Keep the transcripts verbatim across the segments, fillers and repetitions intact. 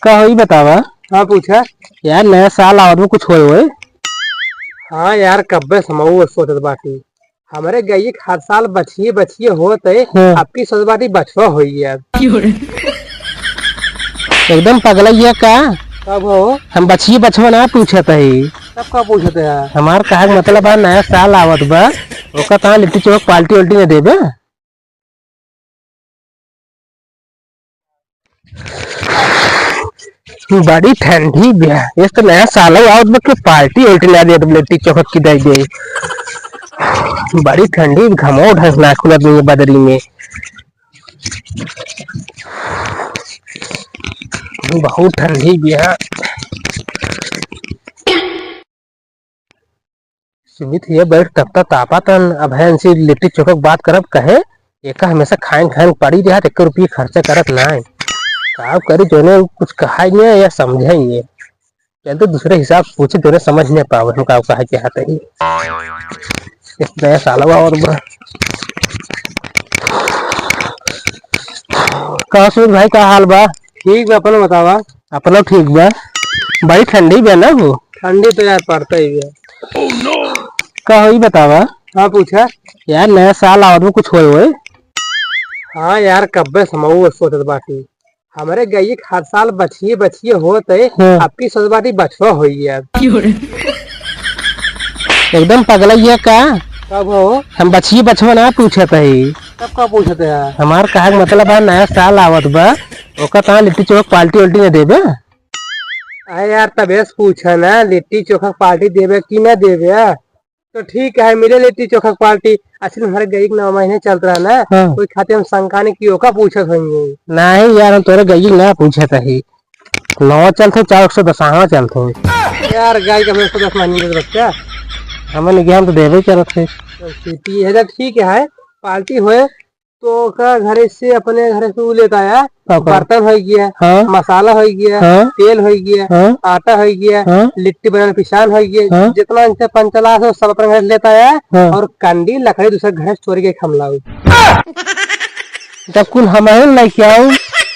का होई बतावा? हाँ, पूछा। यार, नया साल आवत बा, कुछ होए होए? हाँ यार, कब्बे से हमहू सोचत बाटी। हमरे गइये के हर साल बछिए बछिए होत है, हाँ। अब की सोचत बाटी बछवा होई यार। एकदम पगला ये का? कब हो? हम बछिए बछवा ना पूछत हई। तब का पूछत है? हमार कहे के मतलब है, नया साल आवत बा, ओका तहाँ लिट्टी चोखा पार्टी उल्टी न देबे? बड़ी ठंडी बा, ये तो नया साल आवत बा कि पार्टी उल्टी ना देत, लिट्टी चोखा की दे दे। बड़ी ठंडी, घमोट है ना खुलत नहीं बदरी में। बहुत ठंडी बा। सुमित, ये बैठ तपता तापा तन, अब है इनसे लिट्टी चोखा के बात करब कहे, एका हमेशा खाइन खाइन पड़ी रहा, एक रुपये खर्चा करत नाय। का करी, जोने कुछ कहा ही नहीं या समझे ही नहीं। चल तो दूसरे हिसाब से पूछे, जोने समझ नहीं पावे हम का कहे के हाथ ही। इस नया सालवा और बा। का सुमित भाई, का हाल बा? ठीक बा, अपना बतावा। अपना ठीक बा। बड़ी ठंडी बा ना वो। ठंडी तो यार पड़ता ही बा। का होई बतावा? हाँ, पूछा। यार, नया साल आवत बा, कुछ होए होए? हाँ यार, कब्बे से हमहू सोचत बाटी। हमरे गइये के हर साल बछिए बछिए होत है, हाँ। अब की सोचत बाटी बछवा होई यार। एकदम पगला ये का? कब हो? हम बछिए बछवा ना पूछत हई। तब का पूछत है? हमार कहे के मतलब है, नया साल आवत बा, ओका तहाँ लिट्टी चोखा पार्टी उल्टी न देबे? अरे यार, तबे से पूछा ना, लिट्टी चोखा पार्टी देबे कि ना देबे? तो ठीक है, मिले लिट्टी चोखा पार्टी। असल में हमारे गई के नवा महीने चलत रहा ना, हाँ। कोई खातिर हम शंका नहीं की ओका पूछत होंगे। नहीं यार, हम तोरे गई ना पूछत हई। नवा चलत हो, चाहे एक सौ दस आवा चलत हो। यार, गाय का एक सौ दस मानी दे बच्चा। हमें नहीं, हम तो देबे करत है। तो ठीक है, ठीक है, पार्टी होए। तो ओका घरे से, अपने घरे से उ लेत आया, का, का? बर्तन होइ गया, हाँ। मसाला होइ गया, हाँ। तेल होइ गया, हाँ। आटा होइ गया, हाँ। लिट्टी बनाने पिसान होइ गया, हाँ। जितना इनसे पंचला से सब अपने घर से लेत आया, हाँ। और कंडी लकड़ी दूसरे घर से चोरी के हम लाऊ। जब कुल हमहिन लेके आऊ,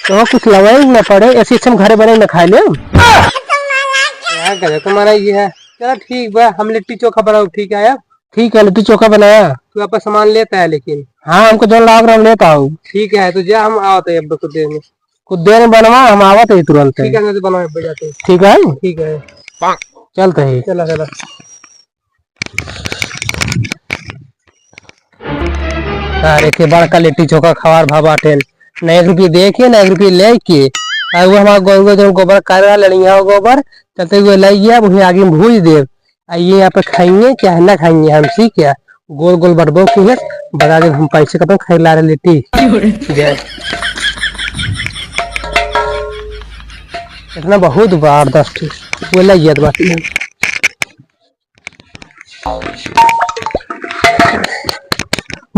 तो कुछ लवाई न पड़े, ऐसे हम घरे बने न खाए ले। यार, गजब तुम्हारा ये है। चलो ठीक बा, हम लिट्टी चोखा बनाऊ, ठीक है यार। ठीक है, लिट्टी चोखा बनाया। तू आपन सामान लेत आया लेकिन। हाँ, हमको जौन लाग रहा, हम लेत आऊ। ठीक है, तो जा, हम आवत है अब कुछ देर में। कुछ देर में बनवा, हम आवत है तुरंत। ठीक है, तो बनवा, अब जाते हैं। ठीक है? ठीक है। चलते हैं। चला, चला। अरे के बड़का लिट्टी चोखा खवार भा बाटेन। ना एक रुपये दे के, ना एक रुपये ले के। आ वो हमार गोबर, जो गोबर कर रहा, लड़िया गोबर, चलते हुए ले गया, वहीं आगे में भूज देब। आ ये यहाँ पे खाइए, चाहे ना खाइए, हम ठीक है, गोल गोल बटबो की है, बता दे हम पैसे कब खाई ला रहे लिट्टी। जय। इतना बहुत बार दस ठो, वो ले गया बाकी।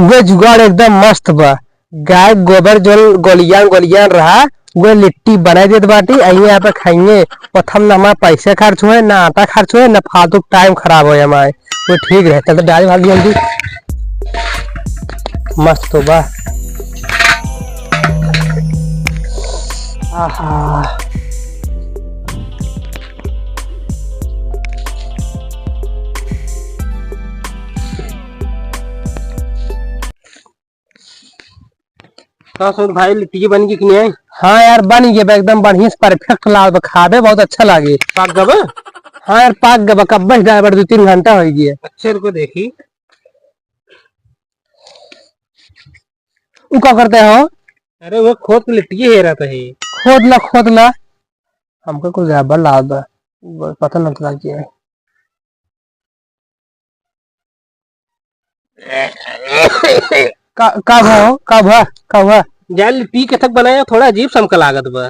वे जुगाड़ एकदम मस्त बा। गाय गोबर जोन गोलियान गोलियान रहा, वे लिट्टी बनाई देत बाटी, आ यहाँ पे खाइए। ओथम ना हमारा पैसे खर्च होए, ना आटा खर्च होए, ना फालतू टाइम खराब होए हमारे। वो ठीक रहे, चल तो डाल भाग जल्दी। मस्त तो बा। आहा। का सुमित भाई, लिट्टी बन गई कि नहीं? हाँ यार, बन गई बा, एकदम बढ़िया से perfect लाल बा, खाबे बहुत अच्छा लागे। पाक गबा? हाँ यार, पाक गबा, कब्बे से डाल बा, दो तीन घंटा हो गया। अच्छे रुको देखी। उ का करते हो? अरे वो खोद के लिट्टी हेरा तो है। खोद ला, खोद ला। हमको कुछ गड़बड़ लागत बा। ब-, पता न चला क्या है। का, का भा हो? का भा? का भा? यार, लिट्टी कथक बनाया, थोड़ा अजीब सा हमका लागत बा।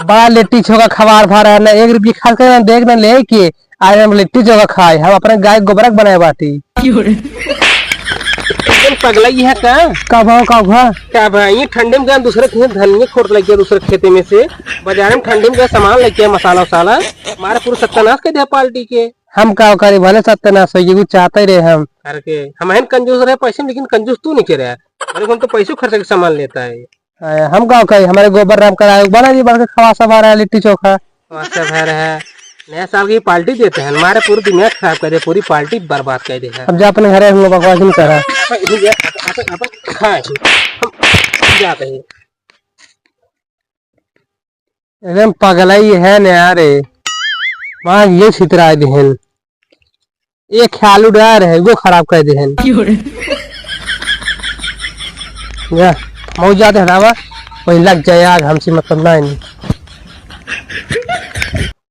बड़ा लिट्टी चोखा खवार भा रहा है ना, एक रुपये खर्च करे ना, देख ना ले के, आज हम लिट्टी चोखा खाए, हम अपने गाय गोबरक बनाए बाटी। एकदम पगला ही है का? का भा हो? का भा? का भा? ये ठंडे में गया, दूसरे खेत धनिया खोट लग गया, दूसरे खेते में से, बाजार में ठंडे में गया, सामान लग गया, मसाला वसाला, हमारा पूरा सत्यानाश कर दिया पार्टी के। हम का करी, भले सत्यानाश होई, वो चाहते ही रहे हम। अरे के, हम हैं कंजूस रहे पैसे में, लेकिन कंजूस तू नहीं के रहा। अरे हम तो पैसों खर्च के सामान लेता है। आया, हम का कही, हमारे गोबर राम कराए, बना जी, बढ़ के खवा सब आ रहा है, लिट्टी चोखा। खवा सब आ रहा है। नया साल की पार्टी देते हैं, हमारे पूरी दुनिया खराब कर दे, पूरी पार्टी बर्बाद कर दे है। अब जा अपने घरे, हम लोग बकवास नहीं कर रहा। अपन, अपन, अपन, अपन खाए, हम जाते हैं। एकदम पगलाई है न यारे, माँ ये छितरा देहन, एक आलू डाल रहे, वो खराब कर देहन। क्यों रे? जा, मौज जाते हटावा, वहीं लग जाए आग, हमसे मतलब ना है नहीं।